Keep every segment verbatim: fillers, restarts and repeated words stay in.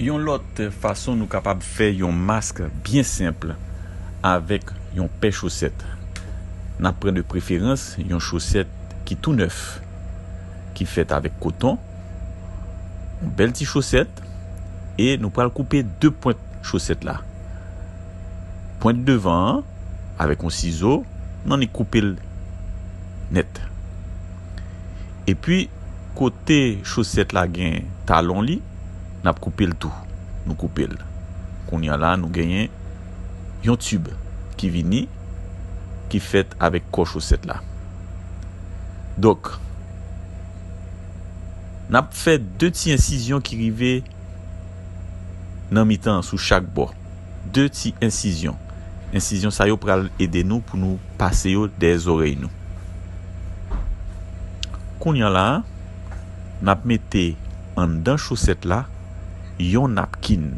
Yon lòt fason nou kapab fè yon mask byen senp avèk yon pè chosèt. N ap pran de preferans yon chosèt ki tou nèf, ki fèt avèk koton, yon bèl ti chosèt, e nou pral koupe de pwent chosèt la. Pwent devan an, avèk yon sizo, nou annik koupe l nèt. Epi, kote chosèt la gen talon li, n ap koupe l tou. Nou koupe l. Kounye a la, nou genyen yon tib ki vini, ki fèt avèk kò chosèt la. Donk, n ap fè de ti ensizyon ki rive nan mitan an sou chak bò. De ti ensizyon. Ensizyon sa yo pral ede nou pou nou pase yo dèyè zòrèy nou. Kounye a la, n ap mete anndan chosèt la yon napkin.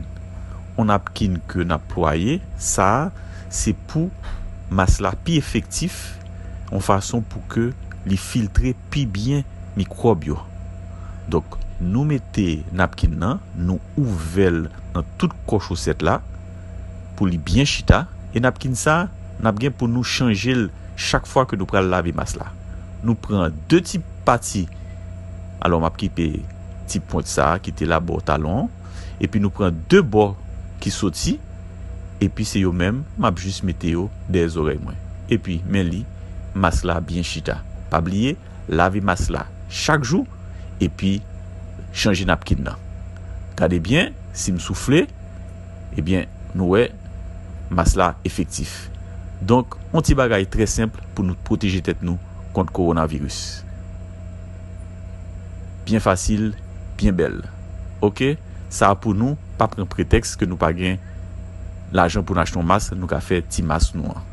Yon napkin ke n ap plwaye, sa a, se pou mas la pi efektif, yon fason pou ke li filtre pi byen mikwòb yo. Donk, nou mete napkin nan, nou ouvè l nan tout kò chosèt la, pou li byen chita, e napkin sa, n ap gen pou nou chanje l chak fwa ke nou pral lave mas la. Nou pran de ti pati, alò m ap kipe ti pwent sa a ki te la bò talon an, epi nou pran de bò ki soti, epi se yo menm, m ap jis mete yo dèyè zòrèy mwen. Epi, men li, mas la byen chita. Pa bliye, lave mas la chak jou, epi chanje napkin nan. Gade byen, si m soufle, ebyen, nou wè, mas la efektif. Donk, yon ti bagay trè senp pou nou pwoteje tèt nou kont kowonaviris. Byen fasil, byen bèl. Oke? Sa a pou nou pa pran pretèks ke nou pa gen lajan pou n achte yon mas, nou ka fè ti mas nou an.